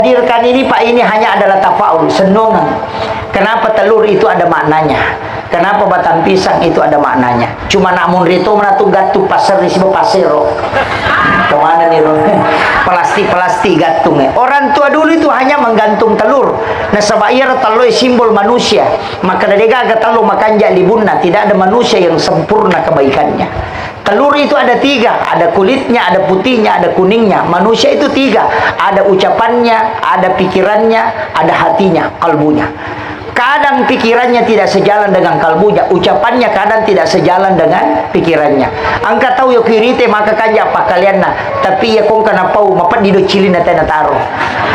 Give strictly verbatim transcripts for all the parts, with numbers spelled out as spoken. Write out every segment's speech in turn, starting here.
Hadirkan ini, Pak, ini hanya adalah tafaul, sennungeng. Kenapa telur itu ada maknanya? Kenapa batang pisang itu ada maknanya? Cuma namun rito menatu gattu passerri siba pasero. Kemana nih, Ro? Plastik-plastik gattung, eh. Orang tua dulu itu hanya menggantung telur. Nasaba iyaro telloe simbol manusia. Maka degaga tello makanja libunna, tidak ada manusia yang sempurna kebaikannya. Telur itu ada tiga, ada kulitnya, ada putihnya, ada kuningnya. Manusia itu tiga, ada ucapannya, ada pikirannya, ada hatinya, kalbunya. Kadang pikirannya tidak sejalan dengan kalbunya, ucapannya kadang tidak sejalan dengan pikirannya. Engka tau yo kirite maka kanja pakkalianna, tapi iya kongka napau mapeddi do cilina tena taro.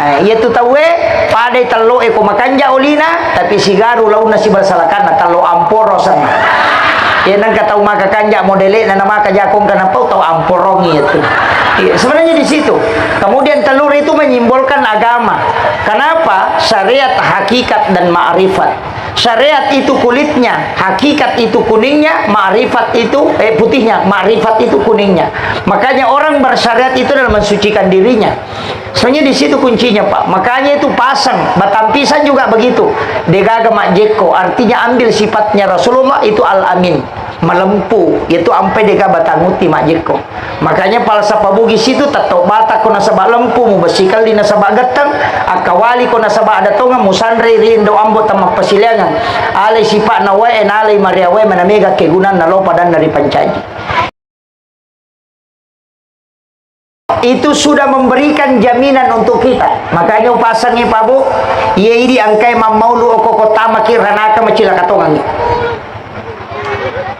Eh, iya tu tauwe padai telloe ko makanja olina, tapi sigaru launna sibarsalakanna tello amporo senna. Iya nengka tau maka kanja modele'na na maka jakong kana pau tau amporongi itu. Iya, sebenarnya di situ. Kemudian telur itu menyimbolkan agama. Kenapa? Syariat, hakikat, dan ma'rifat. Syariat itu kulitnya, hakikat itu kuningnya, ma'rifat itu, eh, putihnya, ma'rifat itu kuningnya. Makanya orang bersyariat itu adalah mensucikan dirinya. Sebenarnya di situ kuncinya, Pak. Makanya itu pasang, batang pisang juga begitu. Degaga majjekko, artinya ambil sifatnya Rasulullah itu al-amin, melempu, yaitu ampai dega batang uti majjekko. Makanya falsafah Bugis itu tetto bata ko nasaba lempu, mubessi kelli nasaba getteng, akkawali ko nasaba ada tongang, musanrei ri indo ambo tamappasiliangang. Alai sifa'na wae, nalai maria wae, mana mega kegunanna lo padanna ripancaji. Itu sudah memberikan jaminan untuk kita. Makanya upasangi, Pak, Bu, iya idi angkai mammaulu oko kota maki ranaka macilaka tongangi.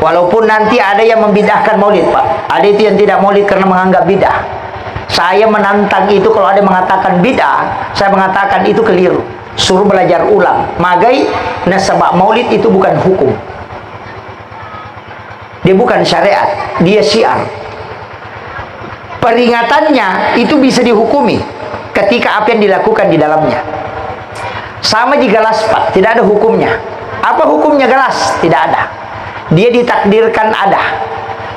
Walaupun nanti ada yang membid'ahkan maulid, Pak. Ada itu yang tidak maulid karena menganggap bid'ah. Saya menantang itu, kalau ada yang mengatakan bid'ah, saya mengatakan itu keliru. Suruh belajar ulang. Magai nasaba maulid itu bukan hukum. Dia bukan syariat, dia syiar. Peringatannya itu bisa dihukumi ketika apa yang dilakukan di dalamnya. Sama di gelas, Pak, tidak ada hukumnya. Apa hukumnya gelas? Tidak ada. Dia ditakdirkan ada.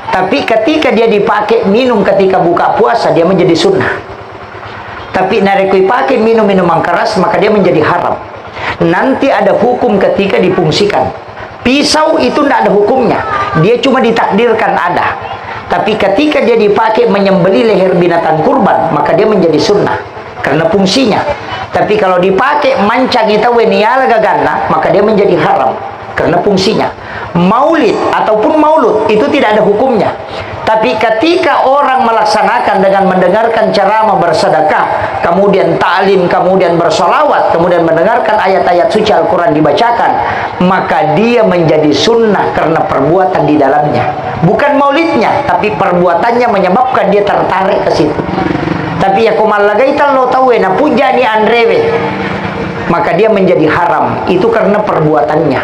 Tapi ketika dia dipakai minum ketika buka puasa, dia menjadi sunnah. Tapi narekko ipake minum minuman keras, maka dia menjadi haram. Nanti ada hukum ketika difungsikan. Pisau itu ndak ada hukumnya, dia cuma ditakdirkan ada. Tapi ketika dia dipakai menyembelih leher binatang kurban, maka dia menjadi sunnah karena fungsinya. Tapi kalau dipakai mancangi tauwe niala gaganna, maka dia menjadi haram karena fungsinya. Maulid ataupun maulud itu tidak ada hukumnya. Tapi ketika orang melaksanakan dengan mendengarkan ceramah, bersedekah, kemudian taklim, kemudian bersolawat, kemudian mendengarkan ayat-ayat suci Al-Quran dibacakan, maka dia menjadi sunnah karena perbuatan di dalamnya. Bukan maulidnya, tapi perbuatannya menyebabkan dia tertarik ke situ. Tapi ya ko mallagai tello tauwe, napujani anrewe, maka dia menjadi haram. Itu karena perbuatannya.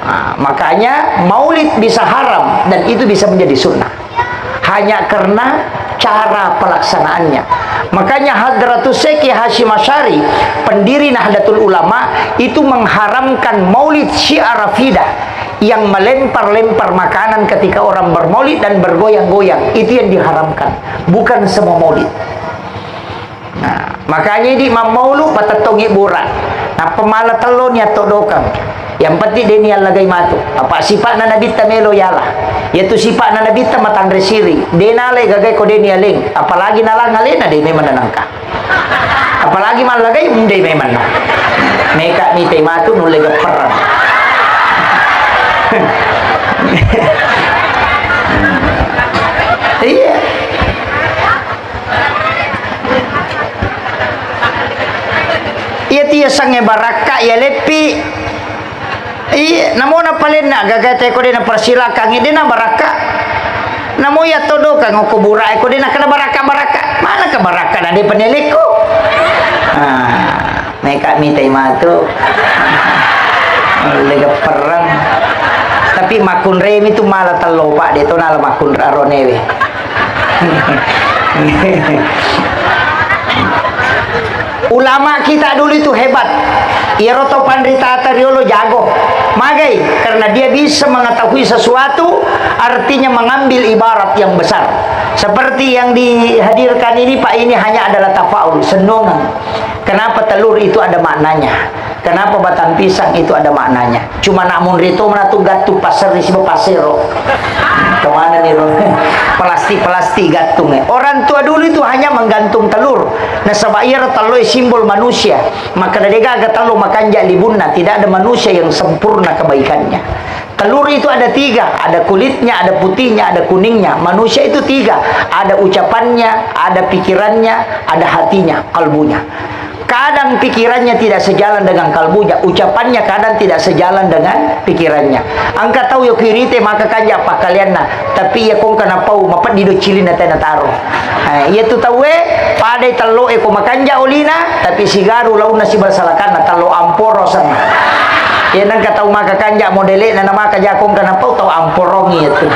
Nah, makanya maulid bisa haram dan itu bisa menjadi sunnah. Hanya karena cara pelaksanaannya. Makanya Hadratus Syekh Hasyim Asy'ari, pendiri Nahdlatul Ulama, itu mengharamkan maulid Syiah Rafidah yang melempar-lempar makanan ketika orang bermaulid dan bergoyang-goyang. Itu yang diharamkan, bukan semua maulid. Nah, makanya idi mammaulu patettongi bura. Nappa mala tello ni attodokang. Yang penting de ni allagai matu. Apa sipa'na nabitta melo yala. Yaitu sipa'na nabitta matanre siri. De nalai gagai ko de ni aleng. Apalagi nalang alena de memang nanangka. Apalagi mallagai de memang. Meka mitai matu nulle gepperang. Iya. Iya tiasengnge barakka iya leppi. Iya, namo napalenna gaga te ko de napersilakangngi de na barakka. Namo iya todokang ko burae ko de nakana barakka-barakka. Mana ke barakka na de penelekko. Ah. Meka mitai matu. Lega perang. Tapi makkunremi tu mala tello, Pak, de to nala makkunra ronewe. Ulama kita dulu itu hebat. Iyaro to panritata riolo jago. Magai? Karena dia bisa mengetahui sesuatu, artinya mengambil ibarat yang besar. Seperti yang dihadirkan ini, Pak, ini hanya adalah tafaul, sennungeng. Kenapa telur itu ada maknanya? Kenapa batang pisang itu ada maknanya? Cuma namun rito mana tu gattu passerri siba pasero. Kemana nih, Ro? Plastik-plastik gattung, eh. Orang tua dulu itu hanya menggantung telur. Nasaba iyaro tello simbol manusia. Maka degaga tello makanja libunna, tidak ada manusia yang sempurna kebaikannya. Telur itu ada tiga, ada kulitnya, ada putihnya, ada kuningnya. Manusia itu tiga, ada ucapannya, ada pikirannya, ada hatinya, kalbunya. Kadang pikirannya tidak sejalan dengan kalbunya, ucapannya kadang tidak sejalan dengan pikirannya. Engka tau yo kirite maka kanja pakkalianna, tapi iya kongka napau mapeddi do cilinna tena taro. Eh, iya tu tauwe padai tello e ko makanja olina, tapi sigaru launna sibal salakanna tello amporo sang. Iya nengka tau maka kanja modele'na na maka jakongka napau tau amporongi itu.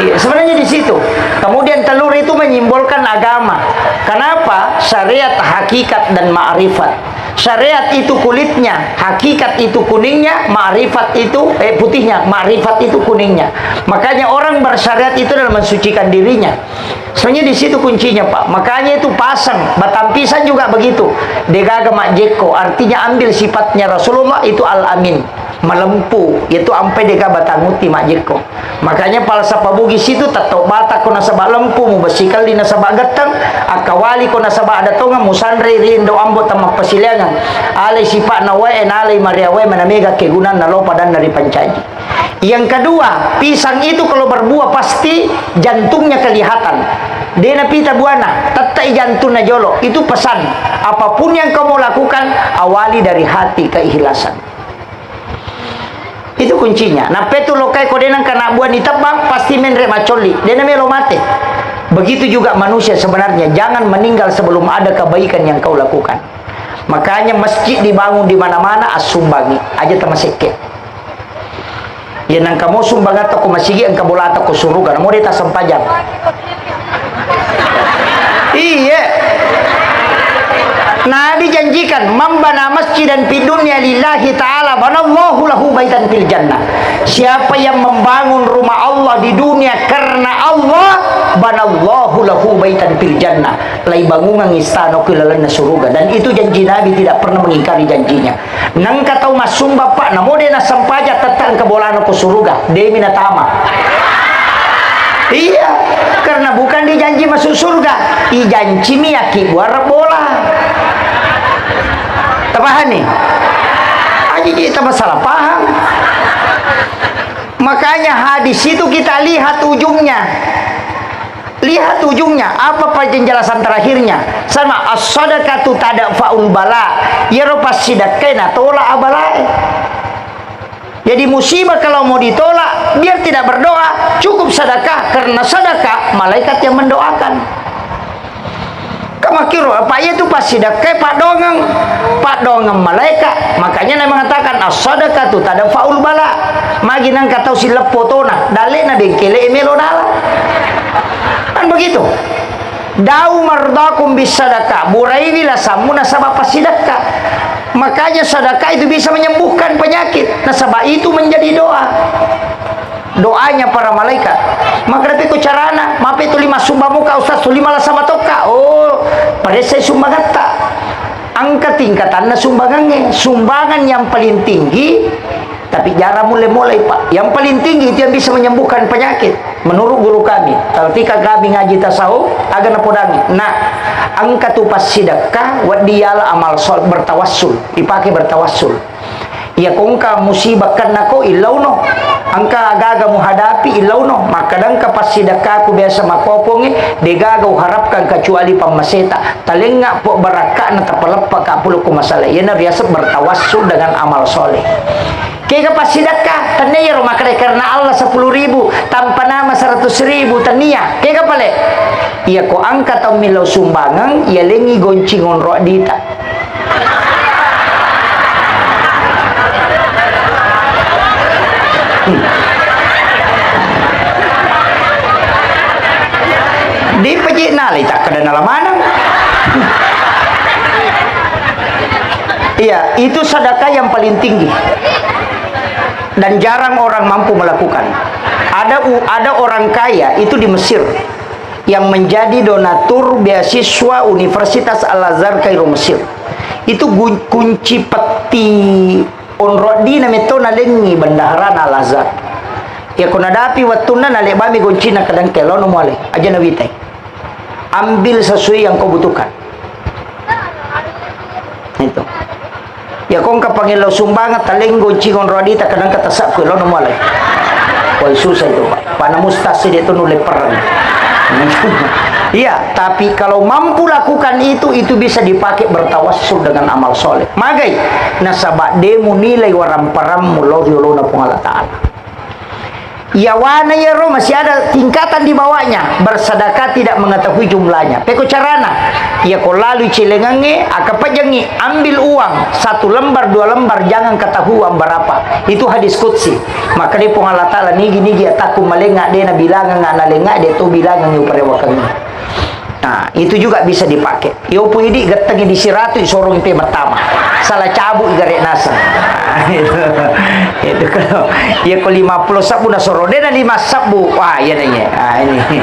Iya, sebenarnya di situ. Kemudian telur itu menyimbolkan agama. Kenapa? Syariat, hakikat, dan ma'rifat. Syariat itu kulitnya, hakikat itu kuningnya, ma'rifat itu, eh, putihnya, ma'rifat itu kuningnya. Makanya orang bersyariat itu adalah mensucikan dirinya. Sebenarnya di situ kuncinya, Pak. Makanya itu pasang, batang pisang juga begitu. Degaga majjekko, artinya ambil sifatnya Rasulullah itu al-amin. Malempu, yaitu ampe dega batangutti majjekko. Makanya falsafah Bugis itu tetto bata ko nasaba lempu, mubessikelli nasaba getteng, akkawali ko nasaba ada tonga, musanre ri indo ambo tamappasileangang. Alai sipa'na wae, nalai maria wae, mana mega kegunanna lo padanna ripancaji. Yang kedua, pisang itu kalau berbuah pasti jantungnya kelihatan. De napita buana, tettai jantunna jolo. Itu pesan. Apapun yang kamu lakukan, awali dari hati keikhlasan. Itu kuncinya. Nappetu lokai ko denang kena buah ni tebang, pasti menre macolli. Dena melo mate. Begitu juga manusia sebenarnya, jangan meninggal sebelum ada kebaikan yang kau lakukan. Makanya masjid dibangun di mana-mana, assumbangi. Aja tamasekke. Ya nangka mo sumbangatta ko masigi, engka bolata ko suruga. Namo deta sempajang. Iya. Nabi janjikan, "Man bana masjidan fid dunya lillahi ta'ala, banallahu lahu baitan fil jannah." Siapa yang membangun rumah Allah di dunia karena Allah, banallahu lahu baitan fil jannah. Lai bangungang istana ku lalenna suruga. Dan itu janji Nabi, tidak pernah mengingkari janjinya. Nengka tau massumba, Pak, namo de nassempajang, tette engka bolana ko suruga, demi natama. Iya, karena bukan dijanji masuk surga, ijancimi yakki buara bola. Tapahani? Aji kita masalah paham. Makanya hadis itu kita lihat ujungnya. Lihat ujungnya, apa penjelasan terakhirnya? Sama, "As-sadaqatu tadfa'ul bala." Iyaro passidakkae natola abalae. Jadi musibah kalau mau ditolak, biar tidak berdoa, cukup sedekah. Karena sedekah, malaikat yang mendoakan. Kamakkiro, apa iya tu passidakkae paddoangeng, paddoangeng malaika. Makanya Nabi mengatakan, "As-sadaqatu tadfa'ul bala." Magi nangka tau sileppo tona, dalle'na bengkele melo dalang. Kan begitu. "Da'u mardakum bis sadaqah." Buraiwi lasammu nasaba passidakka. Makanya sedekah itu bisa menyembuhkan penyakit. Nasaba itu menjadi doa. Doanya para malaikat. Maka tapi ku carana, mape tuli massumba muka ustaz, tuli malasa matokka. Oh, paressai sumbangatta. Angka tingkatanna sumbangangnge. Sumbangan yang paling tinggi, tapi jarang mulai-mulai, Pak. Yang paling tinggi itu yang bisa menyembuhkan penyakit. Menurut guru kami, ketika kami ngaji tasawuf, aga napodangi. Nah, angka tu passidekka, wedding yala amal sol, bertawassul, dipakai bertawassul. Iya, ko engka musibah kennako, illauno. Engka agaga muhadapi, illauno. Makkadangka passidekkaku biasa makopongnge, degaga uharapkan kecuali pammaseta. Talengnga po barakka'na, tapaleppaka pulukku masalah. Iyana riaseng bertawassul dengan amal soleh. Kega passidekka, tennia iyaro makkeda karena Allah sepuluh ribu, tanpa nama seratus ribu, tennia. Kega pale? Iya ko engka tau millau sumbangeng, iyalengngi goncing onro dita. Dipaji nalai takkeda nala maneng. Iya, itu sedekah yang paling tinggi. Dan jarang orang mampu melakukan. Ada u-, ada orang kaya itu di Mesir yang menjadi donatur beasiswa Universitas Al-Azhar Kairo, Mesir. Itu gun-, kunci petti onrong dina metto nalengngi bendaharana Al-Azhar. Iyako nadapi wettunna nalebbami goncinna kadang ke lono muale, aja nawitai. Ambil sesuai yang kau butuhkan. Itu. Iyako engka pangello sumbangan, taleng gonci onrong dita kadang ke tasakku lono muale. Wah, susah itu, Pak. Pana mustasi dia tu nulle perang. Iya, tapi kalau mampu lakukan itu, itu bisa dipakai bertawassul dengan amal soleh. Magai, nasaba de munilai waramparammu lao ri olona Puang Allah Ta'ala. Yawana iyaro masih ada tingkatan di bawahnya, bersedekah tidak mengetahui jumlahnya. Peko carana, iyako lalui cilengangnge, akapejjangngi, ambil uang satu lembar, dua lembar, jangan ketahuan berapa. Itu hadis qudsi. Maka de Puang Allah Ta'ala, nigi-nigi atakku malenga, de nabilangang, nalenga, de tu bilangang uparewakengngi. Nah, itu juga bisa dipakai. Yopu idi gettengi di siratu, isorong pe mettama. Salah cabu igare naseng. Nah, itu. Itu kalau, ya, ko lima puluh sabbu nasoro, de na lima sabbu. Wah, iya na iya. Ah, ini.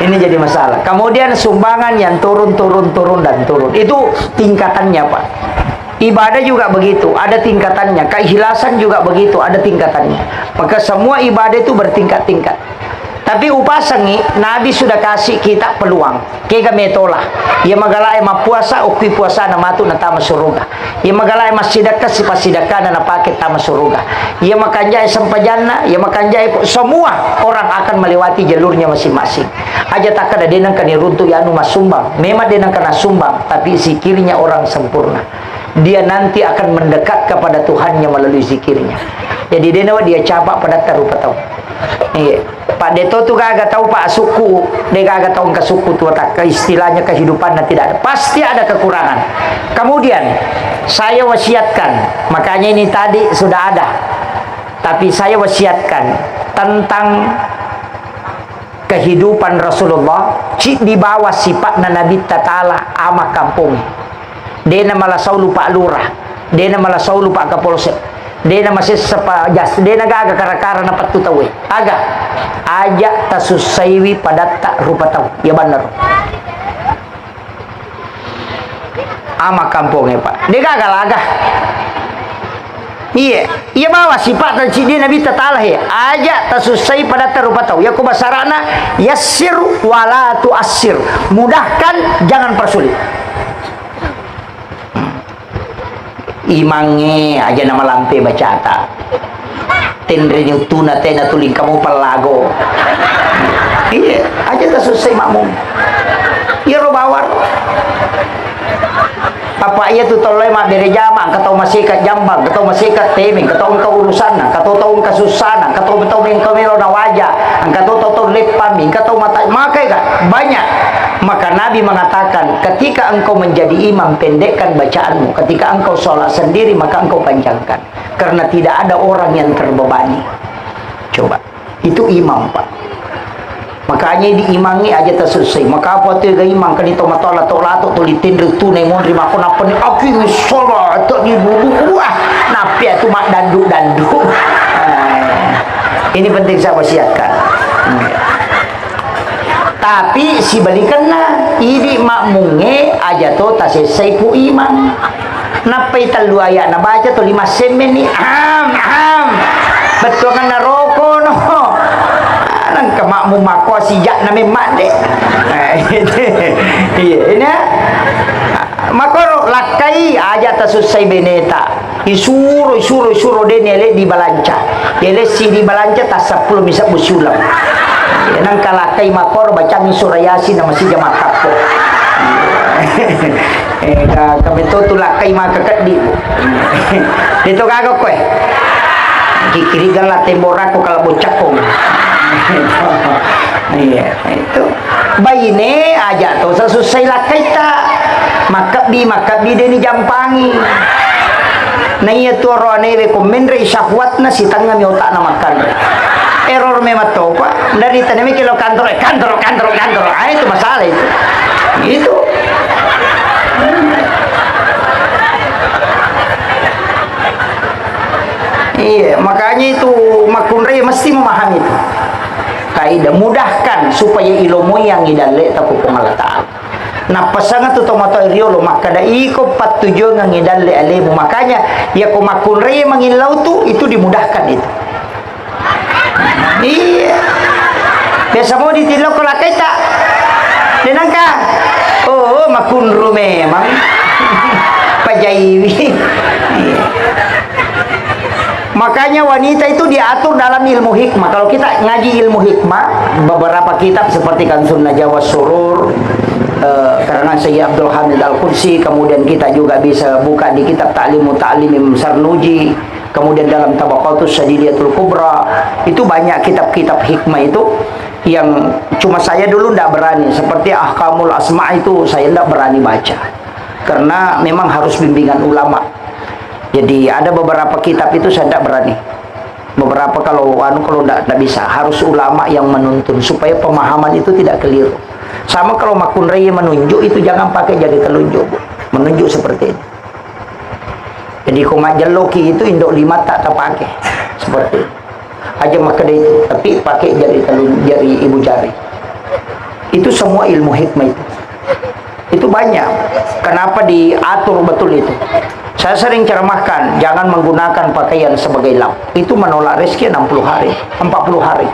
Ini jadi masalah. Kemudian sumbangan yang turun, turun, turun, dan turun. Itu tingkatannya, Pak. Ibadah juga begitu, ada tingkatannya. Keikhlasan juga begitu, ada tingkatannya. Maka semua ibadah itu bertingkat-tingkat. Tapi upasengngi, Nabi sudah kasih kita peluang. Kega metola. Iya magalae mappuasa, okkui puasana matu natama suruga. Iya magalae massidekka, sipasidekkana napake tama suruga. Iya makanjae sempajanna, iya makanjae pu-, semua orang akan melewati jalurnya masing-masing. Aja takkeda de nengka niruntu anu massumbang. Memang de nengka nassumbang, tapi zikirnya orang sempurna. Dia nanti akan mendekat kepada Tuhannya melalui zikirnya. Jadi, de nawa dia capa padatta rupa tau. Iya. Pak, de to tu gaga tau, Pak, sukku, de gaga tau engka sukku tu watakka, istilahnya kehidupannya tidak ada. Pasti ada kekurangan. Kemudian, saya wasiatkan, makanya ini tadi sudah ada. Tapi saya wasiatkan tentang kehidupan Rasulullah, ci dibawa sifatna Nabitta Ta'ala ama kampung. Dena malasau lupa lurah, dena malasau lupa kapolsek, dena masessa pa jas, dena gaga kara-kara na pettu tauwe. Aga? Aja tasussaiwi padatta rupa tau. Iya bannaro. Ama kampongnge, Pak. De gaga laga. Iye, iya bawa sifat dan cidi Nabitta Ta'ala he. Aja tasussai padatta rupa tau. Yako basarana, yassir wala tuassir. Mudahkan, jangan persulit. Imangnge aja namalampe bacata. Tenreni uttuna tena tuling kamu pellago. Iya, aja tasussai makmum. Iyaro bawar. Apa iya tu tolloi mabbere jama, engka tau maseka jambang, engka tau maseka temeng, engka tau engka urusanna, engka tau tau engka sussana, engka tau tau mengka melo nawaja, engka tau tau tau leppami, engka tau mata makai ka banyak. Maka Nabi mengatakan, ketika engkau menjadi imam, pendekkan bacaanmu. Ketika engkau sholat sendiri, maka engkau panjangkan. Karena tidak ada orang yang terbebani. Coba. Itu imam, Pak. Makanya di imangnge aja tasussai. Maka apa tu ga imang kani to matola to lato to litendri tu nai monri mako napani aki misola to di bubu. Wah, napi tu mak dandu-dandu. Nah, ini penting saya wasiatkan. Hmm. Tapi sibalikenna, idi makmungnge aja to tasessai pu imang. Nappai tellu ayat nabaca to lima semmenni, am, am. Bettuanganna roko no. Nengka makmum makko sijak na memmadde. Iya, ini. Makoro lakkai aja tasussai beneta. Isuro, isuro, isuro, de niale di balanca. Yale si di balanca, tassappulo mi sebbu siuleng. Nangka lakkai makoro bacangi surah Yasin na masija makkappo. Eh, ka, ka beto tu lakkai maka keddi. Deto gaga koe. Kikiri gala temborako kala bocakko. Iya, itu. Baine aja to sasussai lakkaitta. Makkebbi, makkebbi deni jampangi. Na iya tuaro anewe ko menre syahwatna sitengngami otakna makkanre. Error memang topa. Dari tanemi kilo kantor, eh, kantor, kantor, kantor. Ah, itu masalah itu. Itu. Iya, makanya itu makkunrai mesti memahami itu. Kaidah mudahkan supaya ilomoyangi dalle ta ku Puang Allah Ta'ala. Nappasang tu tomatoa riolo, makkeda, "Iko pattujuangengngi dalle alemu." Makanya, yako makkunrai mangillau tu, itu dimudahkan itu. Iya. Biasa mau ditillo ko lakkaita. Denangka. Oh, makunru memang. Pajaiwi. Iya. Makanya wanita itu diatur dalam ilmu hikmah. Kalau kita ngaji ilmu hikmah, beberapa kitab seperti Kanzun Najwa Surur, eh, karangan Sayyid Abdul Hamid Al-Qudsi, kemudian kita juga bisa buka di kitab Ta'limu Ta'lim Imam Sarnuji, kemudian dalam Tabaqatus Sadidiyatul Kubra, itu banyak kitab-kitab hikmah itu yang cuma saya dulu ndak berani, seperti Ahkamul Asma itu saya ndak berani baca. Karena memang harus bimbingan ulama. Jadi ada beberapa kitab itu saya ndak berani. Beberapa kalau anu, kalau ndak, ndak bisa, harus ulama yang menuntun supaya pemahaman itu tidak keliru. Sama kalau makkunrai menunjuk itu jangan pakai jari telunjuk, Bu. Menunjuk seperti ini. Jadi ko majjelloki itu indo' lima tak terpakai. Seperti itu. Aja makkeda itu, tapi pakai jari telun-, jari ibu jari. Itu semua ilmu hikmah itu. Itu banyak. Kenapa diatur betul itu? Saya sering ceramahkan, jangan menggunakan pakaian sebagai lap. Itu menolak rezeki enam puluh hari, empat puluh hari.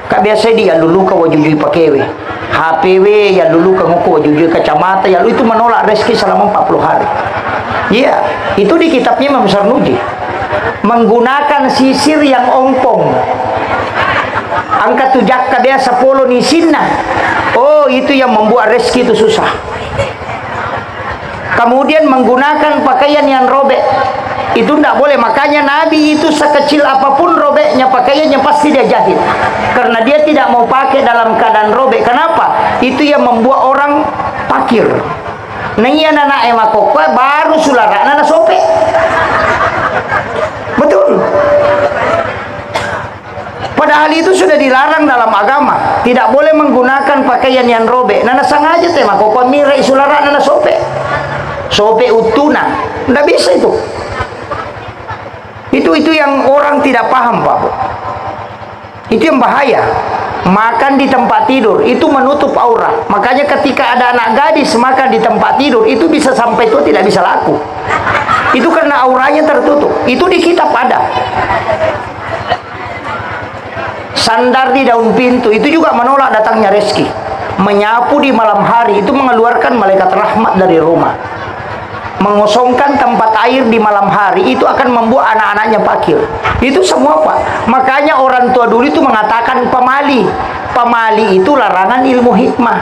Ka biasa di yalluluka wajujui pakewe. H P we yalluluka ngoko wajujui kacamata, yallu itu menolak rezeki selama empat puluh hari. Iya, itu di kitabnya Imam Sarnuji. Menggunakan sisir yang ongkong. Angka tu jakka biasa polo ni sinna. Oh, itu yang membuat rezeki itu susah. Kemudian menggunakan pakaian yang robek. Itu ndak boleh. Makanya Nabi itu sekecil apapun robeknya pakaiannya pasti dia jahit. Karena dia tidak mau pakai dalam keadaan robek. Kenapa? Itu yang membuat orang fakir. Nah, iya, nana e makokkoe baru sulara'na nasope. Betul. Padahal itu sudah dilarang dalam agama. Tidak boleh menggunakan pakaian yang robek. Nana sengaja te makokkoe mire sulara'na nasope. Sope uttuna. Ndak bisa itu. Itu, itu yang orang tidak paham, Pak. Itu yang bahaya. Makan di tempat tidur, itu menutup aurat. Makanya ketika ada anak gadis makan di tempat tidur, itu bisa sampai tua tidak bisa laku. Itu karena auranya tertutup. Itu di kitab ada. Sandar di daun pintu, itu juga menolak datangnya rezeki. Menyapu di malam hari, itu mengeluarkan malaikat rahmat dari rumah. Mengosongkan tempat air di malam hari itu akan membuat anak-anaknya fakir. Itu semua, Pak. Makanya orang tua dulu itu mengatakan pamali. Pamali itu larangan ilmu hikmah.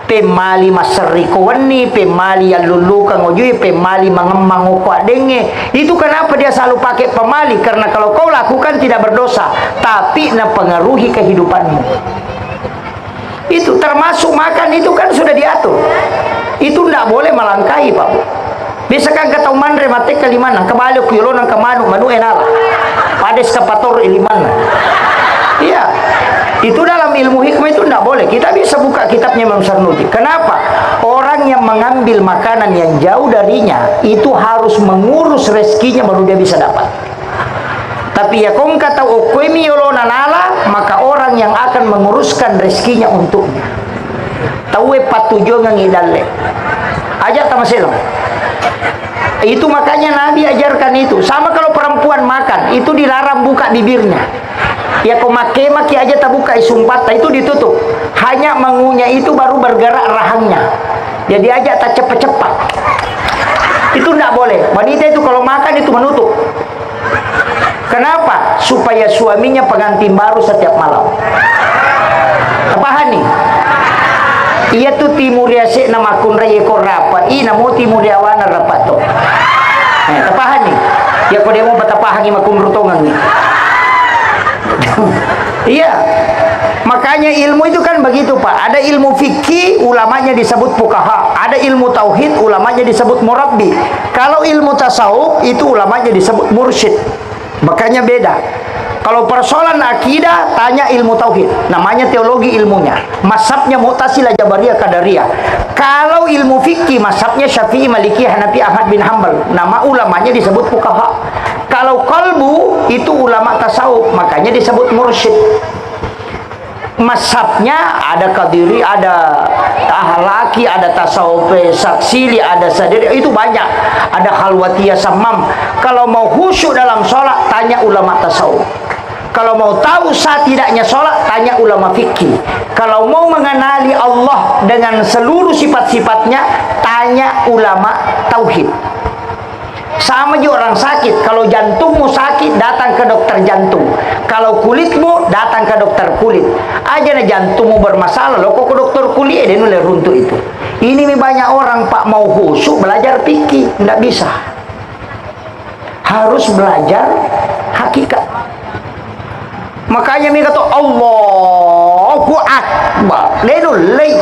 Pemmali masserri ko wenni, pemmali yallulukang ojue, pemmali mangemmang okko addengnge. Itu kenapa dia selalu pakai pemali? Karena kalau kau lakukan tidak berdosa, tapi napengaruhi kehidupanmu. Itu termasuk makan itu kan sudah diatur. Itu ndak boleh melangkahi, Pak Bu. Biasa kan kata manre mate ke limanna, kebalik ku yolo nang ke manu, manu enala. Pada eskapator limanna. Iya. Itu dalam ilmu hikmah itu ndak boleh. Kita bisa buka kitabnya Imam Sarnuji. Kenapa? Orang yang mengambil makanan yang jauh darinya itu harus mengurus rezekinya baru dia bisa dapat. Tapi ya kongka tau okkoimi yolona nala, maka orang yang akan menguruskan rezekinya untuknya. Tauwe pattujuangengngi dalle. Aja tamaselong. Itu makanya Nabi ajarkan itu. Sama kalau perempuan makan, itu dilarang buka bibirnya. Ya ko makkemaki aja tabuka sumpatta, itu ditutup. Hanya mengunyah itu baru bergerak rahangnya. Jadi aja tacepat-cepat. Itu ndak boleh. Wanita itu kalau makan itu menutup. Kenapa? Supaya suaminya pengantin baru setiap malam. Paham nih? Iya tu timuri ase'na makkunrai ko rapa, ina mo timuri awana rapa to. Eh, tapahanni. Ya ko demo patapahangi makkunru tongengi. Iya. Makanya ilmu itu kan begitu, Pak. Ada ilmu fikih, ulamanya disebut fuqaha. Ada ilmu tauhid, ulamanya disebut murabbi. Kalau ilmu tasawuf, itu ulamanya disebut mursyid. Makanya beda. Kalau persoalan akidah, tanya ilmu tauhid. Namanya teologi ilmunya. Mazhabnya Mu'tazilah, Jabariyah, Qadariyah. Kalau ilmu fikih, mazhabnya Syafi'i, Maliki, Hanafi, Ahmad bin Hambal. Nama ulamanya disebut fuqaha. Kalau kalbu, itu ulama tasawuf, makanya disebut mursyid. Mazhabnya ada Qadiri, ada Ahlaki, ada tasawuf, eh, saksili, ada sadiri, itu banyak. Ada khalwatiyah samam. Kalau mau khusyuk dalam sholat, tanya ulama tasawuf. Kalau mau tahu satidaknya sholat, tanya ulama fikih. Kalau mau mengenali Allah dengan seluruh sifat-sifatnya, tanya ulama tauhid. Sama juga orang sakit, kalau jantungmu sakit, datang ke dokter jantung. Kalau kulitmu, datang ke dokter kulit. Aja na jantungmu bermasalah, lo kok ke dokter kulit, eh, dia nulle runtuh itu. Ini mi banyak orang, Pak, mau khusyuk belajar fikih, ndak bisa. Harus belajar hakikat. Makanya mereka tuh, "Allahu Akbar." Dia nullei.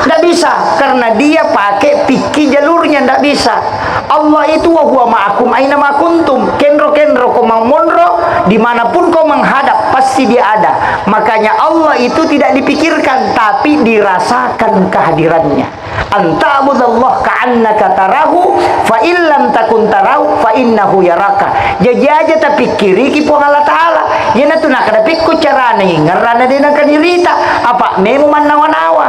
Ndak bisa, karena dia pakai fikih jalurnya, ndak bisa. Allah itu wa huwa ma'akum aina ma kuntum. Kenro-kenro kau mau monro, dimanapun kau menghadap, pasti dia ada. Makanya Allah itu tidak dipikirkan, tapi dirasakan kehadirannya. An ta'budallaha ka'annaka tarahu, fa in lam takun tarahu, fa innahu yaraka. Jaji aja tapikkiriki Puang Allah Ta'ala. Iyanatu nakkeda pekko carana ingerrana de nengka dirita. Apa memu mannawa-nawa.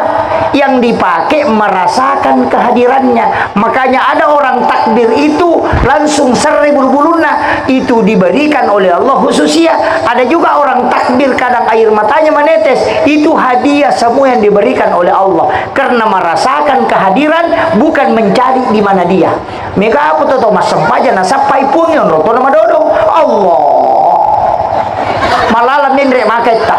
Yang dipakai merasakan kehadirannya. Makanya ada orang takbir itu langsung serre bulu-bulunna. Itu diberikan oleh Allah khususia. Ada juga orang takbir kadang air matanya menetes. Itu hadiah semua yang diberikan oleh Allah. Karena merasakan kehadiran, bukan mencari di mana dia. Mega apa to, to massempajang nasappai Puang, onro to na madodong. Allah. Malala menre maketta.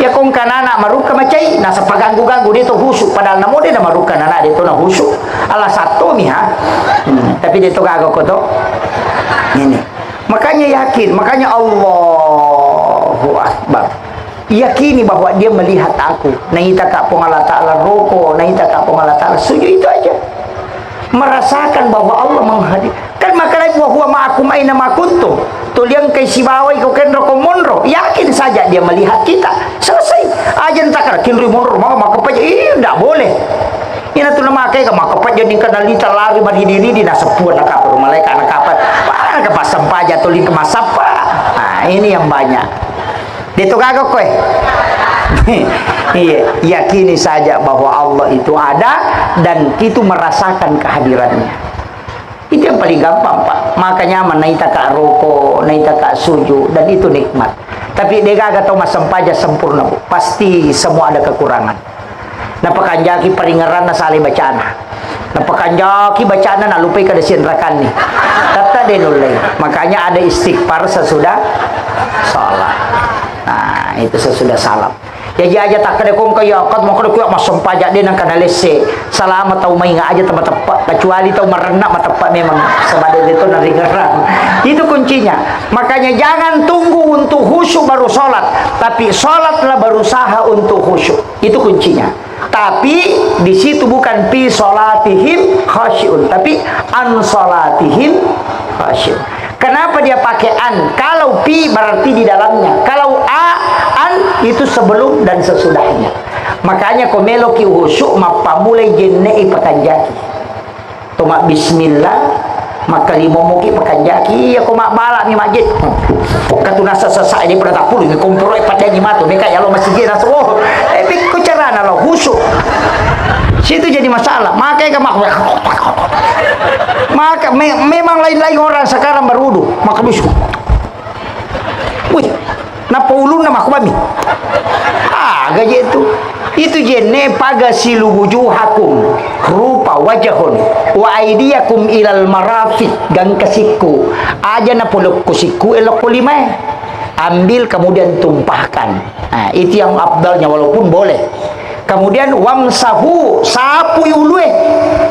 Ya kong kanana marukka macai, nasappa ganggu-ganggu, de to khusyuk, padahal namo de na marukka nana, de to na khusyuk. Alasan to mi, ha. Hmm, tapi de to gaga ko to. Ini. Makanya yakin, makanya Allahu Akbar. Yakini bahwa dia melihat aku. Naita ka Puang Allah Ta'ala roko, naita ka Puang Allah Ta'ala sujud, itu aja. Merasakan bahwa Allah menghadir. Kan makkalai wa huwa ma'akum aina ma kuntum. Tuliang kai sibawai ko kenro ko monro. Yakin saja dia melihat kita. Selesai. Aja ntakar kinrui monro, maka, maka paja. Ih, ndak boleh. Ina tu nama kai ka maka paja ning kana lita lari maridi-ridi na seppuan na kapal malaikat na kapal. Mana ke pasang paja tuling ke masapa. Nah, ini yang banyak. De to gaga koe. Iya, yakini saja bahwa Allah itu ada dan itu merasakan kehadirannya. Itu yang paling gampang, Pak. Maka nyaman, naita ka roko, naita ka sujud, dan itu nikmat. Tapi de gaga tau massempajang sempurna, Bu. Pasti semua ada kekurangan. Napakanjaki paringerranna salai bacana. Napakanjaki bacana nalupai kada sienrakanni. Tette de nullei. Makanya ada istighfar sesudah salat. Nah, itu sesudah salam. Jaji aja takkeda kongka ya, kat makkeda kuya massempajang de nengka nalesse. Selama tau mainga aja tau mateppe, kecuali tau marenna mateppe memang sebab de to naringerrang. Itu kuncinya. Makanya jangan tunggu untuk khusyuk baru salat, tapi salatlah berusaha untuk khusyuk. Itu kuncinya. Tapi di situ bukan fi salatihim khasyi'un, tapi an salatihim khasyi'un. Kenapa dia pakai an? Kalau fi berarti di dalamnya. Kalau a, an itu sebelum dan sesudahnya. Makanya ko meloki khusyuk, mappamulai jenne'i pakanjaki. To mabbismillah, makkalimomoki pakanjaki, iya ko mabbalami majjit. Pokka tu nasa sasa ini pada tapulu ini komporo e padangi matu, meka ya lo masigi nasa, oh, eh, pikku carana lo khusyuk. Situ jadi masalah. Maka ka mak-, maka me-, memang lain-lain orang sekarang berwudu, maka khusyuk. Wih, nappa ulunna makkubami. Aga je tu. Itu jenne pagasilu wujuhakum, rupa wajahun, wa aidiyakum ilal marafiq, gangka sikku. Aja napolokko sikku elokko limae. Ambil kemudian tumpahkan. Nah, itu yang afdalnya walaupun boleh. Kemudian wamsahu, sapui ulue.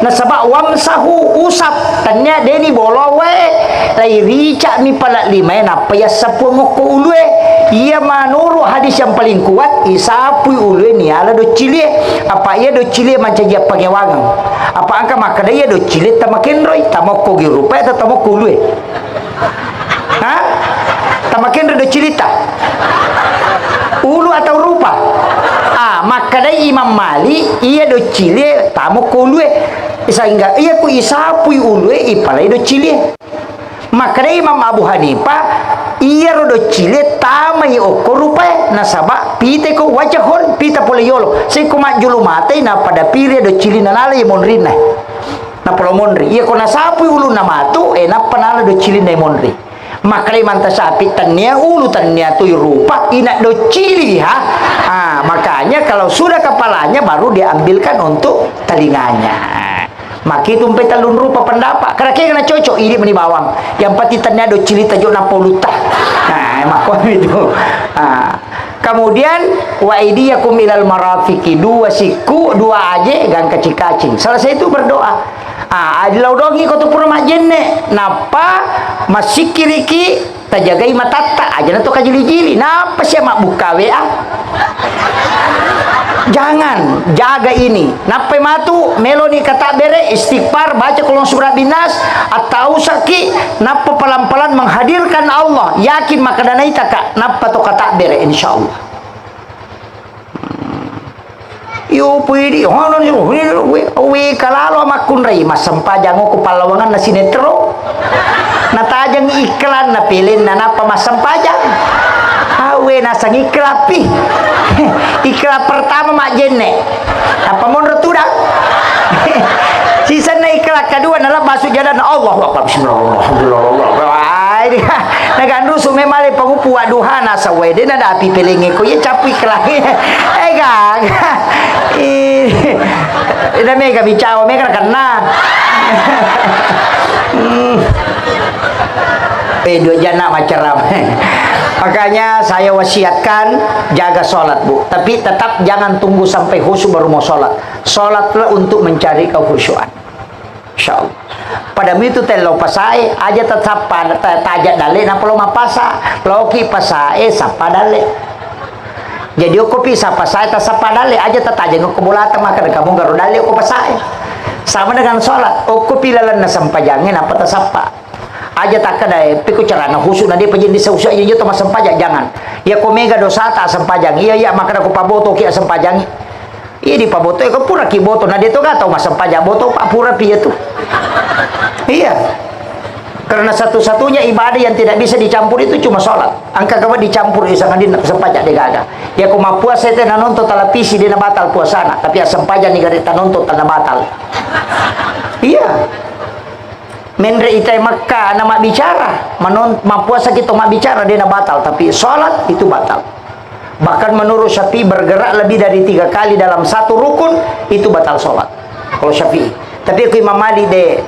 Nasaba wamsahu, usap. Tennia deni bolo wae. Lai rica mi pala limae nappa yassapuang okko ulue. Iya manuru hadis yang paling kuat, isapui ulue niala doccilie. Apa iya doccilie mancaji appangewangeng. Apa engka makkeda iya doccilie tamakenroi, tamokko gi rupae atau tamokko ulue. Ha? Tamakenro doccilitta? Ulu atau rupa? Ah, makkedai Imam Malik, iya doccilie tamo ko ulue. Sehingga iya ku isapui ulue, ipalai doccilie. Makkeda Imam Abu Hanifah, iyaro doccili tamai okko rupae, nasaba pita ko wajahun, pita pole yolo. Sekko majjulu matai, napada piri doccili nalala ye monrinna. Napolo monri. Iya ko nasapui ulunna matu, eh, nappa nala doccilinna monri. Makkeda Imam Syafi'i, tennia ulu, tennia tu rupa, ina doccili, ha? Ah, makanya kalau sudah kepalanya baru diambilkan untuk telinganya. Maki tumpai tellung rupa pendapat. Kada kega na cocok, idi meni bawang. Yang penting tennia doccili tajo nappa ulutta. Nah, makko itu. Ah. Kemudian, wa aidiyakum ilal marafiqi, dua sikku, dua aje, gangka cikacing. Selesai itu berdoa. Ah, adi laudongi ko tu pura majjenne, nappa massikkiriki, tajagai matatta, aja na to kajili-jili, nappa sia mabbukka W A. Jangan, jaga ini. Nappai matu, meloni katabbere, istighfar, baca kolong surah binas, attausaki, nappa pelan-pelan menghadirkan Allah. Yakin makkedanaitaka, nappa to katabbere, insya Allah. Yo, pui di, hono ni, we, we, we, kalalo makkunrai, massempajang ko pallawanganna sinetro. Natajeng iklan na pelenna, nappa massempajang. Awe, nasang iklan pi. Iklan pertama majjenne. Nappa monro tudang. Sisenna iklan kedua, nalabbasu jalan, Allahu Akbar, Bismillah, Alhamdulillah, Allahu Akbar. Ai, dia. Naganrusu memale pangupu, waduh, hana sawai, de nadapi pelengnge ko, ye capui kelangi. Eh, gaga. Ih, ida mega bicara, mega kenna. Hmm. Eh, dua jana macaram. Makanya saya wasiatkan jaga sholat, Bu. Tapi tetap jangan tunggu sampai khusyuk baru mau sholat. Sholatlah untuk mencari kekhusyuan. Insya Allah. Pada mitu tello pasae, aja tasappa, ta-, taja dalle, nappa lo mappasa. Loki pasae, sappa dalle. Jadi, okko pi sa pasae, tasappa dalle, aja tatajeng okko bolata, maka de kamu garo dalle okko pasae. Sama dengan sholat, okko pi lalenna sempajangnge, nappa tasappa. Aja takkeda, eh, pekko carana khusyuk na de pajendi sausu aja to massempajang, jangan. Ya ko mega dosata assempajang, iya, iya, maka ko paboto ki assempajang. Iya, dipabotoi, ko pura ki boto, na de to ga tau massempajang boto, pa pura pi tu. Iya. Karena satu-satunya ibadah yang tidak bisa dicampur itu cuma sholat. Engka ga dicampur, isangadinna sempajang de gaga. Ya ko mappuasa te nanonton televisi, de na batal puasana, tapi assempajang ni gare tanonton, tana batal. Iya. Menre itai Mekka na mabbicara, manon-, mappuasa ki to mabbicara, de na batal, tapi sholat itu batal. Bahkan menurut Syafi'i, bergerak lebih dari tiga kali dalam satu rukun, itu batal sholat. Kalau Syafi'i. Tapi aku Imam Malik de,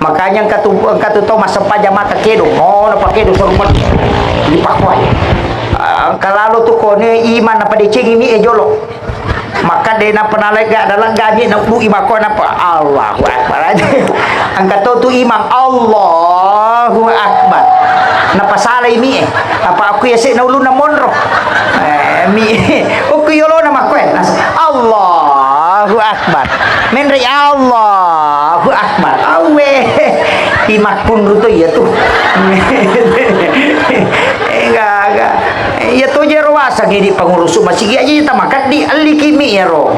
makanya engka tu, engka tu tau massempajang mata kedo, oh, napa kedo sorban, dipakuai. Ah, engka lalo tu kone iman apa decengi mi e jolo. Maka de na penalai ga dalam gaji na udu iman ko napa, Allahu Akbar aja. Engka to tu imam, Allahu Akbar. Napasalai mi e. Apa aku ya sik na ulunna monro. Eh, mi. Uku yolo na makko e. Nas-, Allahu Akbar. Menre Allahu Akbar. Awe. Imakkunru to iya tu. Enggak, enggak. Iya to jero wasang idi pengurus masigi aja tamakat di alliki mi ero.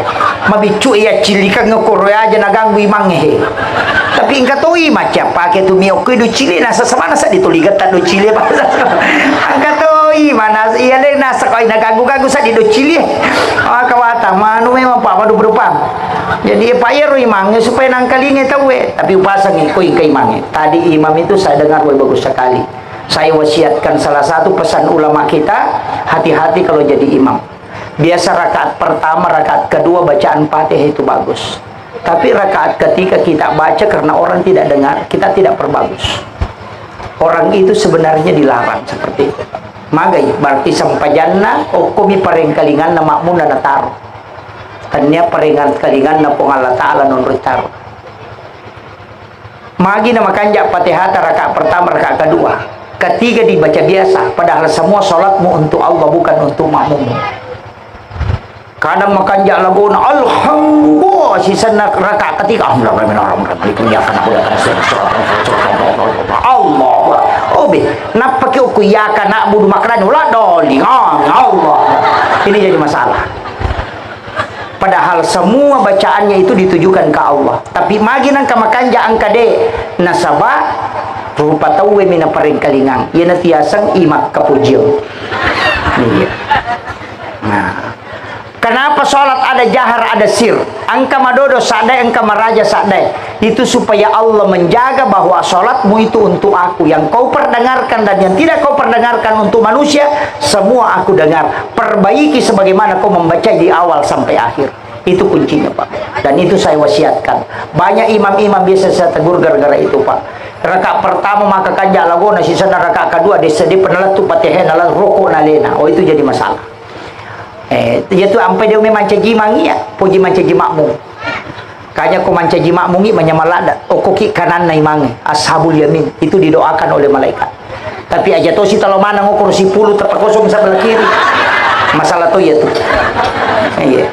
Mabiccu iya cilikang koro aja naganggu imangnge he. Tapi engka toi macca pake tu mi okko du cili nasa semana sa dituli getta du cili apa. Engka toi mana iya le nasa koi naganggu-ganggu sa di du cili. Ah, kawata manu memang pa madu berupang. Jadi pa ero imangnge supaya nangkalinge tauwe, tapi upasangi ko engka imangnge. Tadi imam itu saya dengar, wah, bagus sekali. Saya wasiatkan salah satu pesan ulama kita, hati-hati kalau jadi imam. Biasa rakaat pertama, rakaat kedua bacaan Fatihah itu bagus. Tapi rakaat ketiga kita baca karena orang tidak dengar, kita tidak perbagus. Orang itu sebenarnya dilarang seperti itu. Magai, berarti sempajanna, okkomi parengkalinganna makmunna nataro. Tennia parengkalinganna Puang Allah Ta'ala nonroi taro. Magi na makanja Fatihata rakaat pertama, rakaat kedua. Ketiga dibaca biasa, padahal semua sholatmu untuk Allah, bukan untuk makmummu. Kadang makanja lagona, Alhamdulillah, sisenna rakaat ketiga, Alhamdulillah, Allahu Akbar. Oh, be, nappaki uku iyyaka na'budu makrani, ulah doli, Allah. Ini jadi masalah. Padahal semua bacaannya itu ditujukan ke Allah. Tapi magi nengka makanja engka de, nasaba rupa tauwe mi naparengkalingang. Iyana tiaseng imak kapujiang. Iya. Nah. Kenapa sholat ada jahar, ada sir? Engka madodo sadde, engka maraja sadde. Itu supaya Allah menjaga bahwa sholatmu itu untuk aku. Yang kau perdengarkan dan yang tidak kau perdengarkan untuk manusia, semua aku dengar. Perbaiki sebagaimana kau membaca di awal sampai akhir. Itu kuncinya, Pak. Dan itu saya wasiatkan. Banyak imam-imam biasa saya tegur gara-gara itu, Pak. Rakaat pertama maka kanja lagona, sisana rakaat kedua, desa dia pernah lettu Fatihah, nala rokok nalena. Oh, itu jadi masalah. Eh, iya tu ampai dia memang mancaji mangi ya, poji mancaji makmum. Kanya ko mancaji makmum i manyameng ladda, okkoki kananna imangnge, ashabul yamin, itu didoakan oleh malaikat. Tapi aja tosi talo maneng okoro sipulu tepat kosong sebelah kiri. Masalah to iya tu. Iya.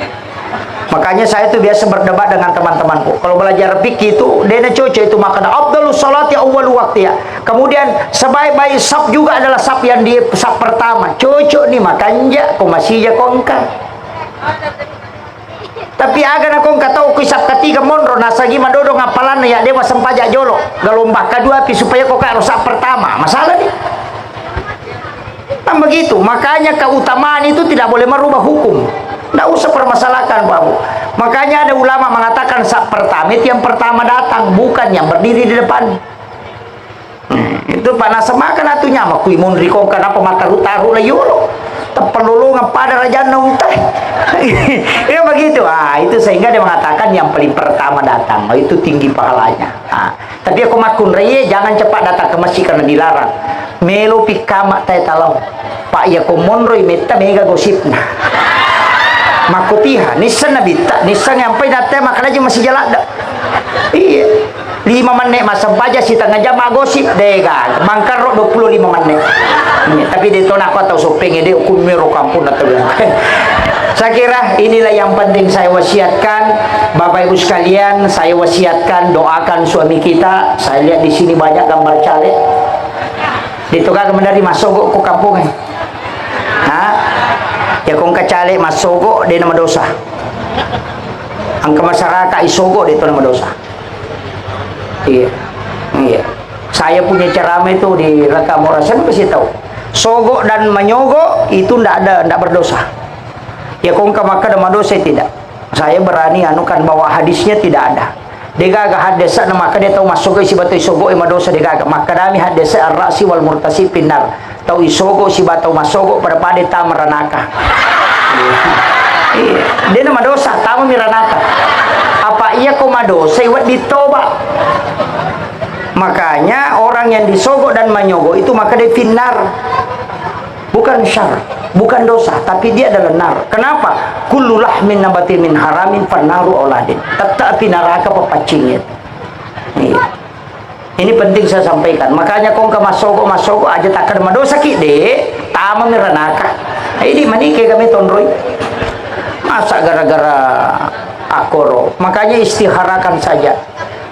Makanya saya tu biasa berdebat dengan teman-temanku. Kalau belajar fikih itu, dena cocok itu makna afdalus salati awwalu waktiha. Kemudian sebaik-baik saf juga adalah saf yang di saf pertama. Cocok ni makanja ko masija ko engka. Tapi aga na ko engka tau ku saf ketiga monro nasagi madodo ngapalanna ya dewa sempaja jolo. Gelombang kedua pi supaya ko karo saf pertama. Masalah ni. Kan begitu, makanya keutamaan itu tidak boleh merubah hukum. Nggak usah permasalahkan, Pak Bu. Makanya ada ulama mengatakan saf pertama itu yang pertama datang, bukan yang berdiri di depan. Hmm, itu panas makan atunya, makui monri kong kenapa mataru-taru lah yolo. Teppelolongan pada rajanna untai. Ya begitu. Ah, itu sehingga dia mengatakan yang paling pertama datang, itu tinggi pahalanya. Ah, tapi aku makkunrai, jangan cepat datang ke masjid karena dilarang. Melo pikkama tae talau. Pak, iya ko monroi metta mega gosipna. Makkutiha, nisseng nabitta, nisseng ampai natte makkeda aja masih jaladda. Iya. Lima menit massempajang, setengah jam maggosip, dega. Mangkarro dua puluh lima menit. Iya, tapi de tona ko tau soppeng ede hukum mero kampung atau. Saya kira inilah yang penting saya wasiatkan, Bapak Ibu sekalian, saya wasiatkan doakan suami kita. Saya lihat di sini banyak gambar caleg. Itu kan dari masuk ko kampung, eh. Ha? Ya kong kacale massogo de na madosa. Engka masyarakat isogo de to na madosa. Iya. Iya. Saya punya ceramah itu di Raka Mora, saya kasih tahu. Sogo dan manyogo itu ndak ada, ndak berdosa. Ya kong ka makkeda madosa tidak. Saya berani anukan bahwa hadisnya tidak ada. Degaga haddesa na makkeda tau massogo siba tau isogo e madosa, degaga. Makkedami haddesa ar-ra'si wal murtasi finnar. Tau isogo siba tau massogo pada-pada tama ranaka. Iya. Dena madosa, tama mi ranaka. Apa iya ko madosa, wedding toba. Makanya orang yang disogo dan manyogo itu makkeda finnar. Bukan syar, bukan dosa, tapi dia adalah nar. Kenapa? Kullu lahmin nabati min haramin fannaru auladin. Tetap api neraka papaccingnya. Iya. Ini penting saya sampaikan. Makanya kong ke masoko, masoko aja takkan madosa ki de, tama mi ranaka. Ini manike kami tonroi. Masa gara-gara akoro. Makanya istiharakan saja.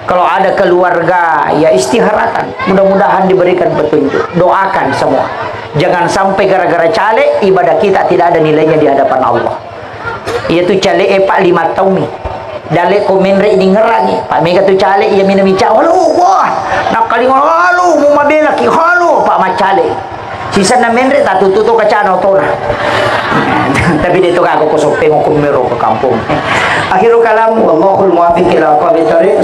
Kalau ada keluarga, ya istiharakan. Mudah-mudahan diberikan petunjuk. Doakan semua. Jangan sampai gara-gara caleg, ibadah kita tidak ada nilainya di hadapan Allah. Iya tu caleg e, Pak, lima tahun ni. Dale ko menre ini ngerangi. Pak, mega tu caleg, iya mina mica. Halo, wah. Nakkalinga, halo, mau mabela ki. Halo, Pak, macale. Sisenna menre tatutu to kacana otona. Tapi de to kako ko soppeng ko mero ko kampung. Akhirul kalam, wallahul muwaffiq ila aqwamit thariq.